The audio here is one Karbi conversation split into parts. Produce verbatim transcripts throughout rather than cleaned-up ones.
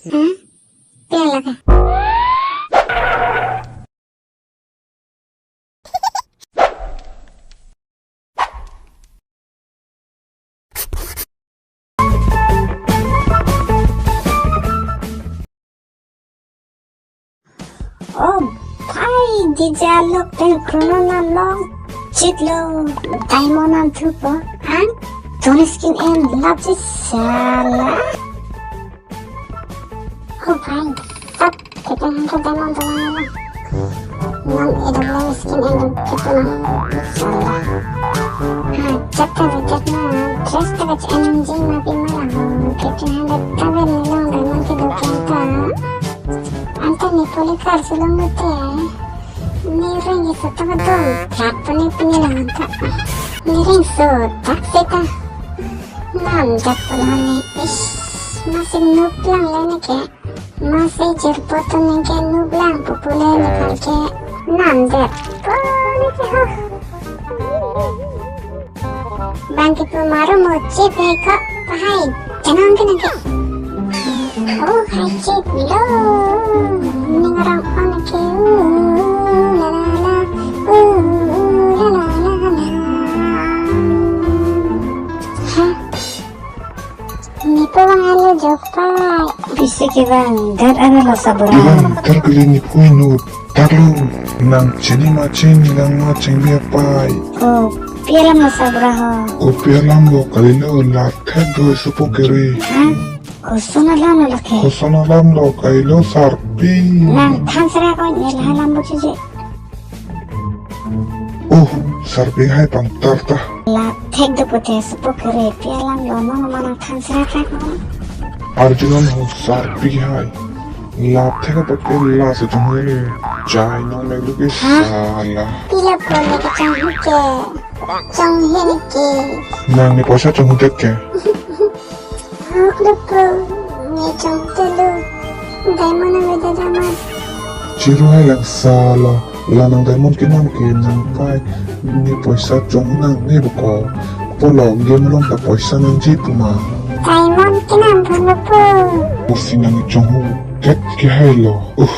Hmm? Pia lake. Oh, bhai, jija lok pen chrono nam longchitlo, diamond nam thupo, ang Tony skin en lap ji sala. Oh, bhai, sab kepeng hangke diamond dolang lo. Non A W skin en dam kipu na. Sala. Ha, jat ta jat na, dress ta kach en jing ma pi ma la ho. Kepeng hangke ta ben ni long diamond kedo kenta. Anta ne poli kar si longlote. Ne reng iso ta dong. Prat pone pine la anta. Ne reng so tak seta. Nam jak pula ne. Ish, masi nup lang le ne ke. Masi jirpo tu ne ke nup lang pu pule ne kal ke. Nam jak pone ke ho. Bang kipu maro mo chip hai ko, pahai, janong ke nang ke. Oh, hai chip lo. Ning rong on ke, ooh, la la la, ooh, la la la la. Ha? Nipo bang alo jopai. Pisi ke bang, gat aro lo sabura. Bang, tar kali nipo inut. Tarlo, nang chini ma chini nang ma chengbe apai. Kopi alam lo sabura ho? Kopi alam lo kalilo, lap thek do supo kere. Ha? Koson alam lo lake? Koson alam lo kalilo sarpi. Nang than sera ko ne la alam bo chije. Oh, sarpi hai pangtar ta. Lap thek do pute supo kere, pi alam lo, non ma nang than sera thek non. Arjunon ho sarpi hai. Lap thek apat ke la si chonghu le. Chai nong le lu ke. Ha? Sala. Pi lap ko ne ke chonghu ke. Chonghu ne ke. Nang ne poisa chonghu det ke. Hok lo po. Ne chonghu det lo. Diamond ave da diamond. Chiru hai lang sala. La nang diamond kenam ke nang pai ne poisa chong nang ne buko. Pulo game along ta poisa nangji puma. Diamond kenam puma po. Pusi nang chonghu det ke hai lo. Uff,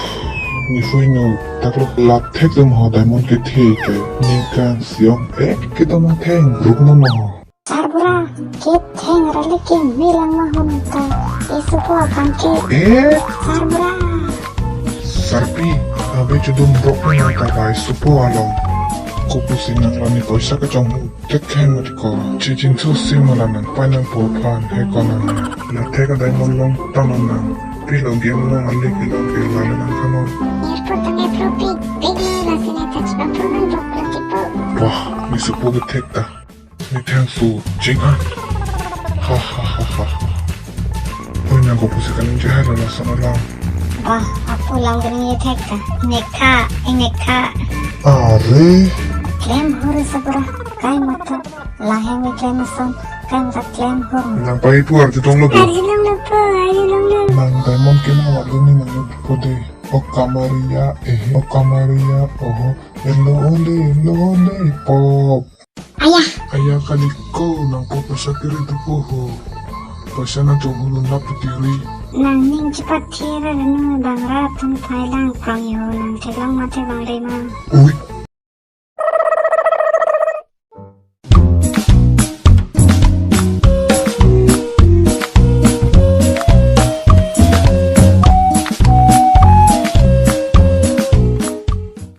ne phui no taklo lap thek dum ho diamond kethe ke. Ningkan siong ek kedo nang theng group no no. Sarbura, ketheng rale keme lang ma hon ta. Isupo akan ke. Eh? Sarbura. Sarpi, abe chudum rok na ta bai supo along. Kopusi nang la ne poisa kachonghu det ke mati ko. Chijin so si ma la nang pai nang po phan he ko nang. La thek a diamond long tang nang. Pilo game long alik ilong ke la nang kano. Airport tang ke pro pi, big lo la sine touch pa pro nang bok lo tipo. Wah, ne supo kethek ta. Ne thengso ching an. Ha ha ha ha. Oi nang kopusi kaningje hai lo lason alam. Bah, apo lam kaningje thek ta. Nekha, eh, nekha. Are. Klem hur sabura, kai mata. Laheng me klem ason, kai mata klem hur. Nang pai pu arjulong lo po. Arjulong lo po, arjulong lo. Nang diamond kenam atum ne nang po de. O Kamaria, eh, o Kamaria, oho. Hello, ole, hello, ole, pop. Ayah. Ayah kali ko nang po poisa kiri tu po ho. Poisa nang chonghu lun lap tu kiri. Nang ning chepat thira renu bang ra tum thai lang prang yo nang theklong mate bang re ma. O